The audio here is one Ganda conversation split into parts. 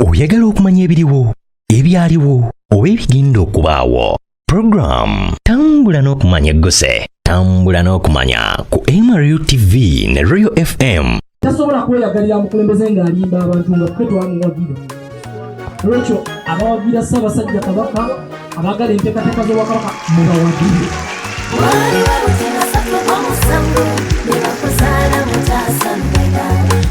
Oyagala okumanya ebiriwo, ebyaliwo oba ebigenda okubaawo? Program Tambula n'Okumanya egguse. Tambula n'Okumanya ku MRU TV ne Royal FM. Tasobola kweyagalira mukulembeze ng'alimba abantu nga ffe twamuwagira. Olwekyo abawagira Ssaabasajja Kabaka, abaagala enteekateeka z'Obwakabaka, mubawagire. Waliwo butina satu omusanvu ne bakuzaala Mutaasa Lubega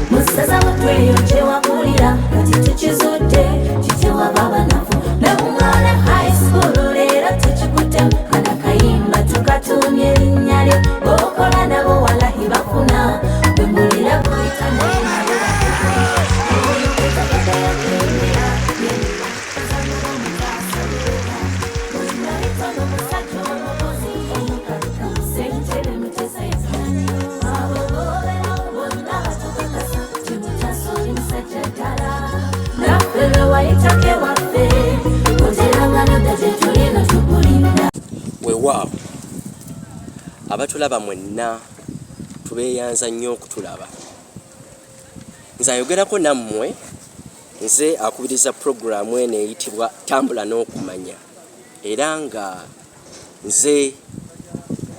mu ssaza Buddu eyo gye wakulira. Kati tukizudde kitewa babanafu ne Bumwale High School leero tukikuttemu kana kayimba tukatuumye erinnya lyo. Okola nabo walahi bafuna bwe mulira guyita naye nabo. Weewaawo, abatulaba mwenna tubeeyanza nnyo okutulaba. Nze ayogerako nammwe, nze akubiriza pulogulaamu eno eyitibwa Tambula n'Okumanya, era nga nze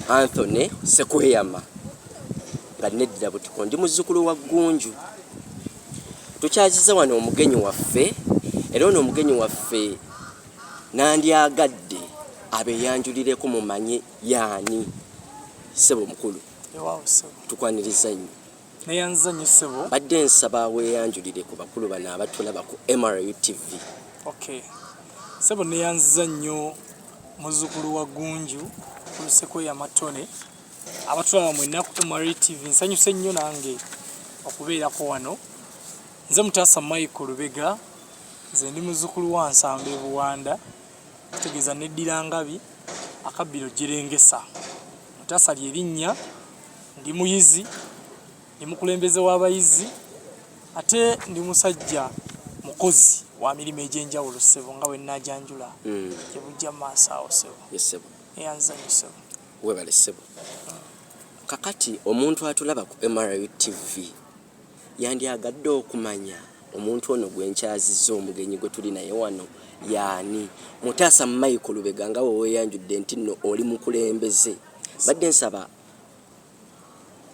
Anthony Sekweyama, nga neddira Butiko, ndi muzzukulu wa Ggunju. Tukyaziza wano omugenyi waffe, era ono omugenyi waffe nandyagadde abeeyanjulireko mumanye yaani. Ssebo mukulu, tukwaniriza nnyo. Neyanziza nnyo, ssebo. Badde nsaba weeyanjulire ku bakulu bano abatulaba ku MRU TV. Okay, ssebo, neyanziza nnyo. Muzzukulu wa Gunju Olusekweyama Tone. Abatulaba mwenna ku MRU TV, nsanyuse nnyo nange okubeerako wano. Nze Mutaasa Michael Lubega. Nze ndi muzzukulu wa Nsamba e Buwanda, kitegeeza neddira Ngabi, akabbiro Jerengesa. Mutaasa lyerinnya. Ndi muyizi, ndi mukulembeze w'abayizi, ate ndi musajja mukozi wa mirimu egy'enjawulo, ssebo, nga bwe nnajanjula gye bujja mu maaso awo, ssebo. Yes, ssebo. Neyanziza nnyo, ssebo. Webale, ssebo. Kakati omuntu atulaba ku MRU TV yandyagadde okumanya omuntu ono gwenkyazizza, omugenyi gwe tuli naye wano yaani. Mutaasa Michael Lubega, nga we weeyanjudde nti nno oli mukulembeze, badde nsaba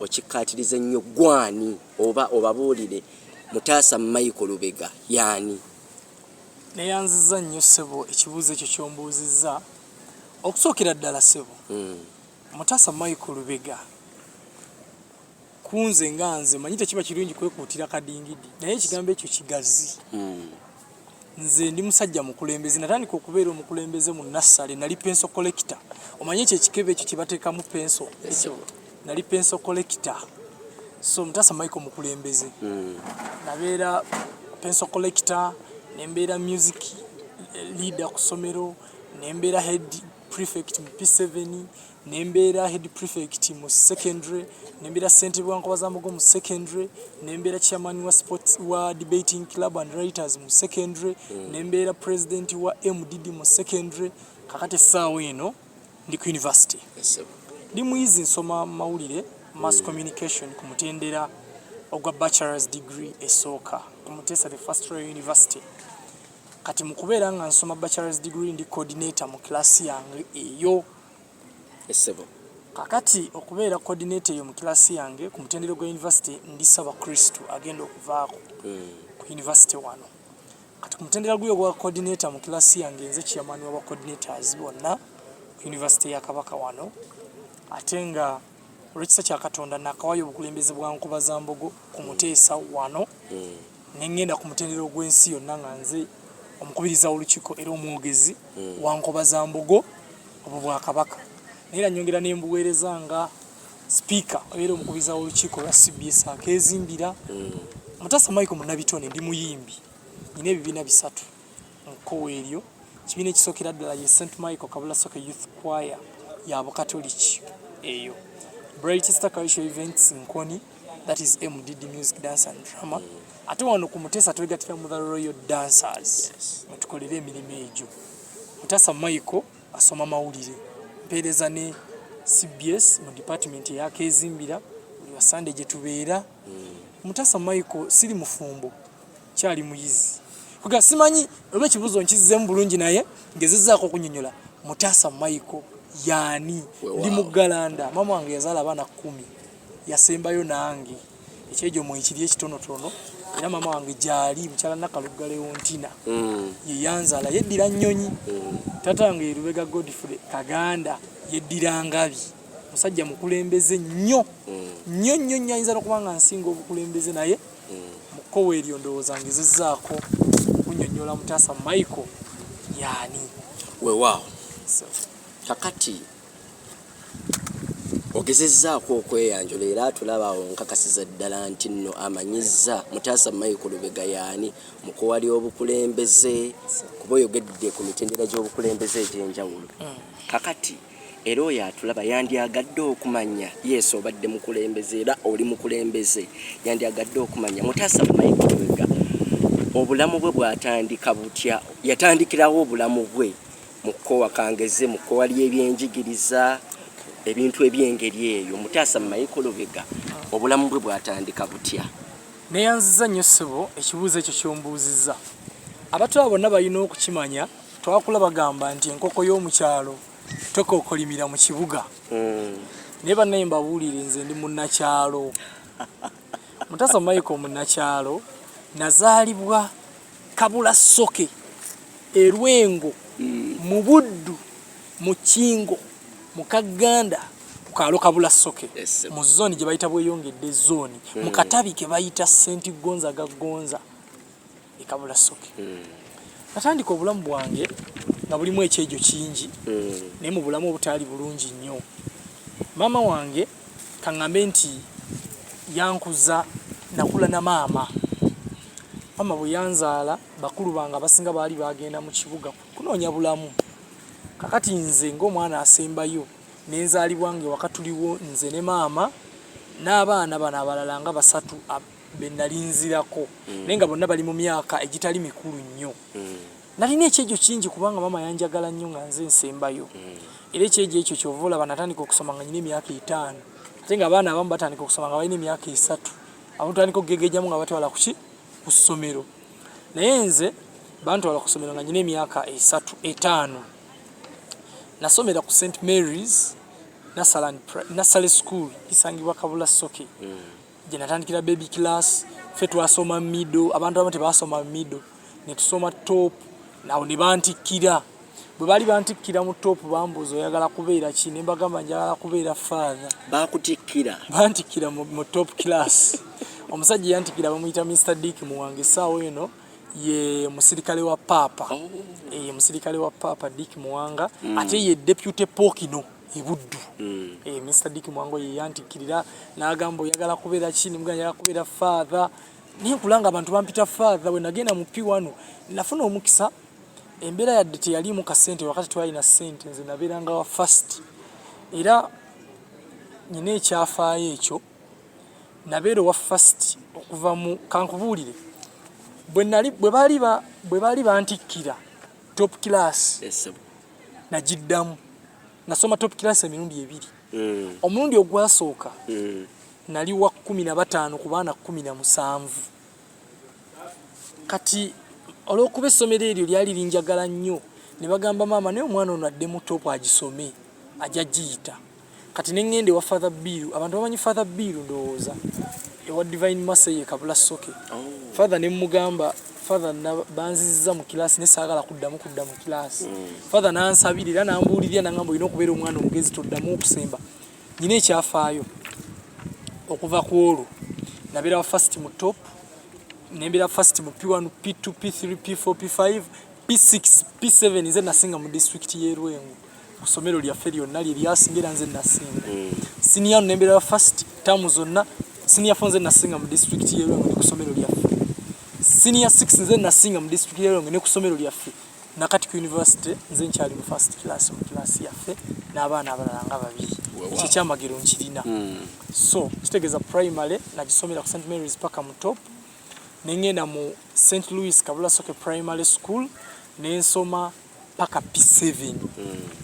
okikkaatirize nnyo gwani oba obabuulire Mutaasa Michael Lubega yaani. Neyanziza nnyo, ssebo, ekibuuzo ekyo ky'ombuuzizza. Okusookera ddala, ssebo, Mutaasa Michael Lubega kunze nga nze manyi tekiba kirungi kwekuutira kadingidi, naye ekigambo ekyo kigazi. Nze ndi musajja mukulembeze. Natandika okubeera omukulembeze mu nassale, nali pencil collector. Omanyi ekyo ekikebe ekyo kyebateekamu pencil? Ekyo nali pencil collector. So Mutaasa Michael mukulembeze. Nabeera pencil collector, nembeera music leader ku ssomero, nembeera head prefect mu P7, nembeera head prefect mu secondary, nembeera ssentebe wa Nkobazambogo mu secondary, nembeera chairman wa sports, wa debating club and writers mu secondary, nembeera president wa MDD mu secondary. Kakati essaawa eno ndi ku university. Ssebo. Ndi muyizi, nsoma mawulire, mass communication, ku mutendera ogwa bachelors degree esooka ku Muteesa the First Royal University. Kati mu kubeera nga nsoma bachelors degree, ndi coordinator mu class yange eyo. Ssebo. Kakati okubeera coordinator eyo mu class yange ku mutendera gwa university, ndi Ssabakristu agenda okuvaako ku university wano. Kati ku mutendera gwe ogwa coordinator mu class yange, nze chairman wa coordinators bonna ku university ya Kabaka wano. Ate nga olw'ekisa kya Katonda nakawayo obukulembeze bwa Nkobazambogo ku Muteesa wano, nengenda ku mutendera ogw'ensi yonna nga nze omukubiriza w'olukiiko era omwogezi wa Nkobazambogo obwo bwakabaka. Naye era nyongera nembuweereza nga sipiika era omukubiriza w'olukiiko lwa CBS akeezimbira. Mutaasa Michael Munnabitone, ndi muyimbi. Nina ebibiina bisatu mu kkowa eryo. Ekibiina ekisookera ddala ye St Michael Kabula Soke Youth Choir ya Bukatoliki eyo, Bright Star Cultural Events Nkoni, that is MDD, music, dance and drama. Ate wano ku Muteesa twegatira mu the Royal Dancers mwetukolera emirimu egyo. Mutaasa Michael asoma mawulire, mpeereza ne CBS mu department eyakeezimbira buli wa Sande gye tubeera. Mutaasa Michael siri mufumbo, kyali muyizi. Kuga simanyi oba ekibuuzo nkizzeemu bulungi, naye ngezezzaako okunyonyola Mutaasa Michael yaani. Ndi muggalanda. Maama wange yazaala abaana 10, yasembayo nange, ekyejo mwekiri ekitonotono. Era maama wange gyali mukyala Nakalugga Leontina, ye yanzaala, yeddira Nnyonyi. Taata wange ye Lubega Godfrey Kaganda, yeddira Ngabi. Musajja mukulembeze nnyo nnyo nnyo nnyo, ayinza nokuba nga nsinga obukulembeze, naye mu kkowa eryo ndowooza ngezezzaako okunyonyola Mutaasa Michael yaani. Weewaawo. Kakati ogezezzaako okweyanjula, era atulaba awo nkakasiza ddala nti nno amanyizza Mutaasa Michael Lubega yaani mu kkowa ly'obukulembeze, kuba oyogedde ku mitendera gy'obukulembeze egy'enjawulo. Kakati era oyo atulaba yandyagadde okumanya, yesu obadde mukulembeze era oli mukulembeze, yandyagadde okumanya Mutaasa Michael Lubega obulamu bwe bwatandika butya, yatandikirawo obulamu bwe mu kkowa kangeze mu kkowa ly'ebyenjigiriza, ebintu eby'engeri eyo. Mutaasa Michael Lubega obulamu bwe bwatandika butya? Neyanziza nnyo ssebo ekibuuzo ekyo kyombuuzizza. Abatulaba bonna balina okukimanya, twakula bagamba nti enkoko y'omukyalo tokookolimira mu kibuga. Naye bannaye mbabuulire, nze ndi munnakyalo. Mutaasa Michael munnakyalo, nazaalibwa Kabula Soke e Lwengo, mu Buddu, mu Kingo, mu Kagganda, ku kaalo Kabula Soke, mu zooni gye bayita Bweyongedde zooni, mu katabi ke bayita St Gonzaga Gonza e Kabula Soke. Natandika obulamu bwange nga bulimu ekyejo kingi, naye mu bulamu obutaali bulungi nnyo. Maama wange kaŋŋambe nti yankuza, nakula na maama. Maama bwe yanzaala, bakulu bange abasinga baali bagenda mu kibuga kunoonya bulamu. Kakati nze ng'omwana asembayo ne nzaalibwa ng'ewaka tuliwo nze ne maama n'abaana bano abalala nga basatu be nali nzirako, naye nga bonna bali mu myaka egitali mikulu nnyo. Nalina ekyejo kingi kubanga maama yanjagala nnyo nga nze nsembayo. Era ekyejo ekyo kyova olaba natandika okusoma nga nyina emyaka 5, ate nga abaana abamu batandika okusoma nga balina emyaka 3, abamu tutandika okugegejamu nga batwala kuki ku ssomero, naye nze bantwala ku ssomero nga nyina emyaka 3 5. Nasomera ku St Mary's Nursery School isangibwa Kabula Soke, gye natandikira baby class. Ffe twasoma middle, abantu abamu tebasoma middle, ne tusoma top. Awo ne bantikkira. Bwe baali bantikkira mu top, bambuuza, "Oyagala kubeera ki?" Ne mbagamba, "Njagala kubeera father." Bakutikkira? Bantikkira mu top class. Omusajja yantikkira bamuyita Mr Dick Muwanga, essaawa eno ye musirikale wa Paapa. Ye musirikale wa Paapa Dick Muwanga, ate ye deputy Pokino e Buddu. Mr Dick Muwanga ye yantikkirira n'agamba, "Oyagala kubeera ki?" Nemugamba, "Njagala kubeera father." Naye nkulanga abantu bampita father. Bwe nagenda mu P1 nafuna omukisa, embeera yadde teyaliimu kasente, wakati twalina ssente, nze nabeeranga wa first. Era nyina ekyafaayo ekyo, nabeera owa first okuva mu, kankubuulire, bwe baali bantikkira top class, nagiddamu. Nasoma top class emirundi ebiri. Omulundi ogwasooka nali wa 15 ku baana 17. Kati olw'okuba essomero eryo lyali linjagala nnyo, ne bagamba maama, "Naye omwana ono addemu top agisome, ajja giyita." Kati ne ŋŋenda ewa Father Bill. Abantu bamanyi Father Bill ndowooza, ewa Divine Mercy ye Kabula Soke. Father ne mugamba, "Father, banzizza mu kilaasi ne saagala kuddamu kudda mu kilaasi." Father n'ansabira era n'ambuulirira n'angamba, "Olina okubeera omwana omugezi, toddamu okusemba." Nyina ekyafaayo, okuva ku olwo nabeera wa first mu top, nembeera first mu P1, P2, P3, P4, P5, P6, P7. Nze nasinga mu disitulikiti y'e Lwengo, ku ssomero lyaffe lyonna lye lyasinga, era nze nasinga. Senior nembeera wa first term zonna. Senior 4 nze nasinga mu disitulikiti y'e Lwengo ne ku ssomero lyaffe. Senior 6 nze nasinga mu disitulikiti y'e Lwengo ne ku ssomero lyaffe. Nakati ku university nze nkyali mu first class mu class yaffe n'abaana abalala nga babiri. Ekyo ekyamagero nkirina. So kitegeeza primary nagisomera ku St Mary's paka mu top, nengenda mu St Louis Kabula Soke Primary School nensoma paka P7,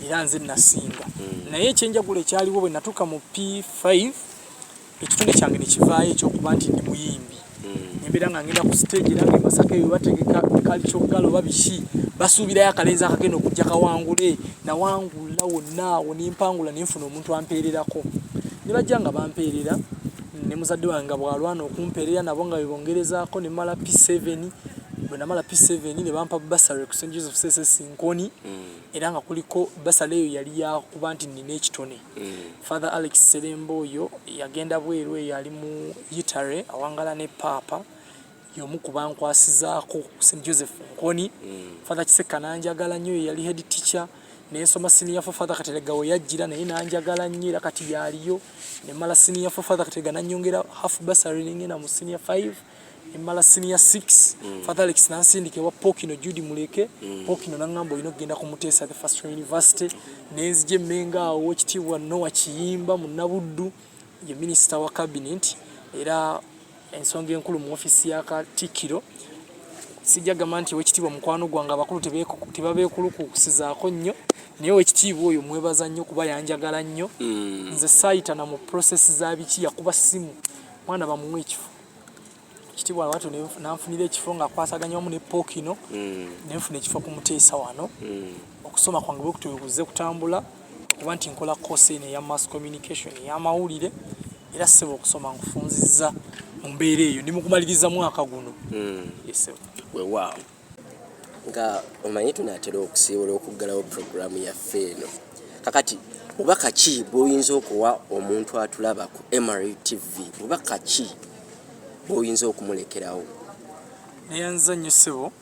era nze nasinga. Naye ekyenjawulo ekyaliwo, bwe natuuka mu P5 ekitone kyange nekivaayo ekyokuba nti ndi muyimbi. Nembeera nga ngenda ku stage, era nga emasaka eyo bategeka culture gala oba biki, basuubirayo akalenzi akagenda okujja kawangule. Nawangula wonna awo, nempangula, nenfuna omuntu ampeererako, ne bajja nga bampeerera, ne muzadde wange nga bw'alwana okumpeerera, nabo nga bebongerezaako, ne mmala P7. Bwe namala P7 ne bampa bursary ku St Joseph CSS Nkoni, era nga kuliko bursary eyo yali yakuba nti nina ekitone. Father Alex Seremba oyo yagenda bweru eyo, ali mu Italy, awangala ne Paapa, y'omu ku bankwasizaako ku St Joseph Nkoni. Father Kiseka nanjagala nnyo, ye yali head teacher. Nensoma senior four, Father Kateregga we yajjira naye nanjagala nnyo, era kati yaliyo. Nemala senior four, Father Kateregga nanyongera half bursary, nengenda mu senior 5. Nemala senior 6, Father Alex nansindika ewa Pokino Jude Muleke. Pokino naŋŋamba olina okugenda ku Muteesa the First University. Nenzija emmenga awo, Owekitiibwa Noah Kiyimba Munnabuddu ye minisita wa cabinet era ensonga enkulu mu ofiisi ya Katikkiro. Sijja gamba nti owekitiibwa mukwano gwange, abakulu tebabeekulukusizaako nnyo, naye owekitiibwa oyo mwebaza nnyo kuba yanjagala nnyo. Nze saayitana mu process za biki, yakuba ssimu, mwana bamuwa ekifo. Ekitiibwa watyo nanfunira ekifo ng'akwasaganya wamu ne Pokino, nenfuna ekifo ku Muteesa wano. Okusoma kwange bwe kutyo bwe kutambula, okuba nti nkola course eno eya mass communication, ey'amawulire. Era ssebo, okusoma nkufunzizza mu mbeera eyo, ndi mu kumaliriza mwaka guno. Yes, ssebo. Weewaawo, nga omanyi tunaatera okusiibula okuggalawo puroguramu yaffe eno. Kakati bubaka ki bw'oyinza okuwa omuntu atulaba ku MRU TV? Bubaka ki bw'oyinza okumulekerawo? Neyanziza nnyo ssebo.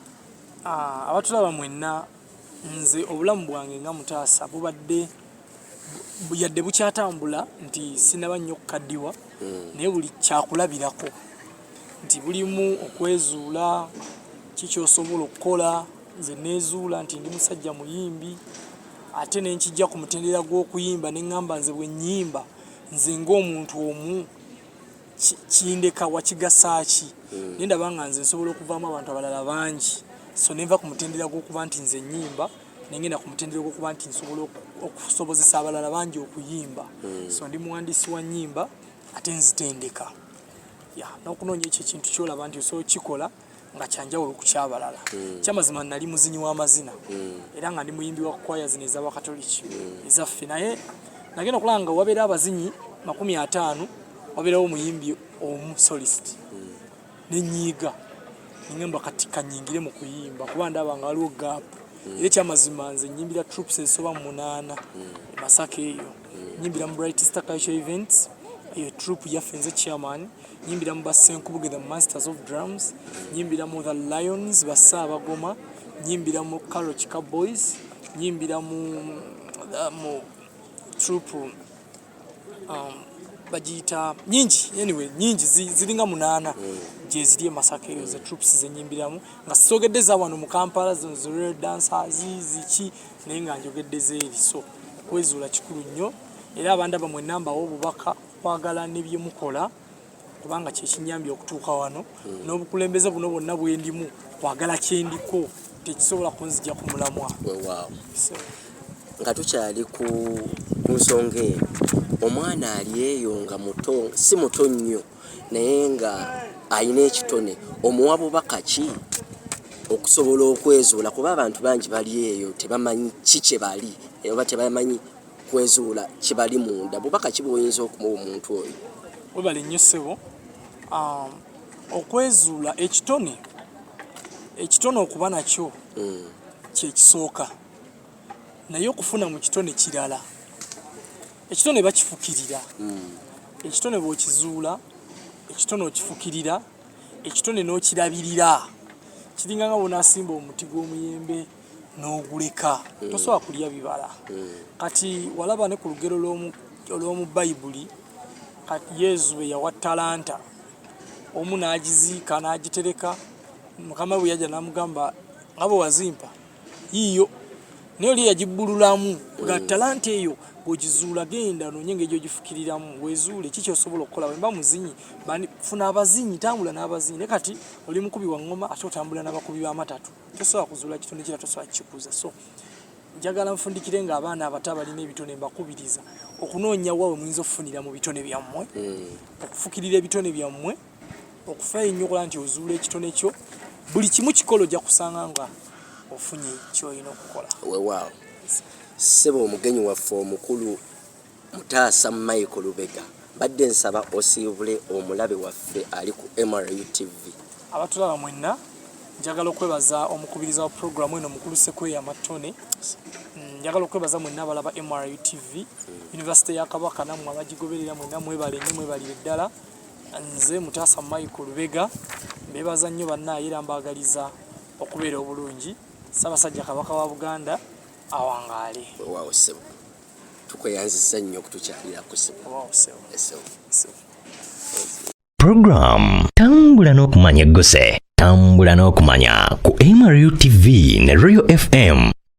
Abatulaba mwenna, nze obulamu bwange nga Mutaasa bubadde yadde bukyatambula nti sinaba nnyo kukaddiwa, naye buli kyakulabirako nti bulimu okwezuula ki kyosobola okukola. Nze neezuula nti ndi musajja muyimbi, ate nenkijja ku mutendera gw'okuyimba, ne ŋŋamba nze bwe nnyimba nze ng'omuntu omu kindeka wakigasa ki? Naye ndaba nga nze nsobola okuvaamu abantu abalala bangi. So nenva ku mutendera gw'okuba nti nze nnyimba, nengenda ku mutendera gw'okuba nti nsobola okusobozesa abalala bangi okuyimba. So ndi muwandiisi wa nnyimba ate nzitendeka ya n'okunoonya ekyo ekintu kyolaba nti osobola okukikola nga kyanjawulo ku kyabalala. Kyamazima nali muzinyi w'amazina, era nga ndi muyimbi wa kwaya zino ez'abakatoliki ezaffe, naye nagenda okulaba nga wabeera abazinyi 50, wabeerawo omuyimbi omu, solist. Nenyiiga, nengamba kati kanyingire mu kuyimba kuba ndaba nga waliwo gap. Era ekyamazima nze nyimbira troupes ezisoba mu 8 e Masaka eyo. Nyimbira mu Bright Star Cultural Events, eyo troupe yaffe nze chairman. Nyimbira mu Basenkubuge, the Masters of Drums. Nyimbira mu The Lions Basaabagoma. Nyimbira mu Caro Kika Boys. Nyimbira mu troupe bagiyita nyingi, anyway nyingi, ziringa 8 gyeziri e Masaka eyo, ze troupes zenyimbiramu, nga sisogedde za wano mu Kampala zino zi real dancers ziki, naye nga njogedde zeeri. So okwezuula kikulu nnyo, era abandaba mwenna mbawa obubaka okwagala ne bye mukola, kubanga kyekinyambye okutuuka wano n'obukulembeze buno bwonna bwendimu. Kwagala kyendiko, tekisobola kunzija ku mulamwa. Weewaawo. So, nga tukyali ku nsonga eno, omwana ali eyo nga muto, si muto nnyo, naye nga alina ekitone, omuwa bubaka ki okusobola okwezuula? Kuba abantu bangi bali eyo tebamanyi ki kye bali oba tebamanyi kwezuula kibali munda. Bubaka ki bw'oyinza okumuwa omuntu oyo? Webale nnyo ssebo. Okwezuula ekitone, ekitone okuba nakyo kyekisooka, naye okufuna mu kitone kirala. Ekitone bakifukirira. Ekitone bw'okizuula, ekitone okifukirira, ekitone n'okirabirira. Kiringa nga bw'onaasimba omuti gw'omuyembe n'oguleka, tosobola kulya bibala. Kati walaba ne ku lugero olw'omu Bayibuli, kati Yezu bwe yawa talanta, omu n'agiziika n'agitereka, mukama bwe yajja n'amugamba nga bwe wazimpa yiiyo, naye oli yagibbululamu nga talanta eyo bw'ogizuula, genda onoonye engeri gy'ogifukiriramu, weezuule ki ky'osobola okukola. Bwe mba muzinyi, funa abazinyi, tambula n'abazinyi. Naye kati oli mukubi wa ŋŋoma ate otambula n'abakubi b'amatatu, tosobola kuzuula kitone kira, tosobola kukikuza. So njagala nfundikire nga abaana abato abalina ebitone mbakubiriza okunoonya wa we muyinza okufunira mu bitone byammwe, okufukirira ebitone byammwe. Okufaayo ennyo okulaba nti ozuula ekitone kyo, buli kimu kikola ojja kusanga nga ofunye ky'olina okukola. Wewaawo ssebo omugenyi waffe omukulu Mutaasa Michael Lubega, mbadde nsaba osiibule omulabe waffe ali ku MRU TV. Abatulaba mwenna, njagala okwebaza omukubiriza wa pulogulaamu eno Mukulu Sekweyama Tony. Njagala okwebaza mwenna abalaba MRU TV, Yunivasite ya Kabaka nammwe abagigoberera mwenna mwebale nnyo mwebalire ddala. Nze Mutaasa Michael Lubega mbeebaza nnyo bannaaye era mbaagaliza okubeera obulungi. Ssaabasajja Kabaka wa Buganda awangaale. Wewaawo ssebo. Tukweyanzizza nnyo okutukyalirako ssebo. Wewaawo ssebo. Ssebo. Ssebo. Program Tambula n'okumanya egguse. Tambula n'okumanya ku MRU TV ne Royal FM.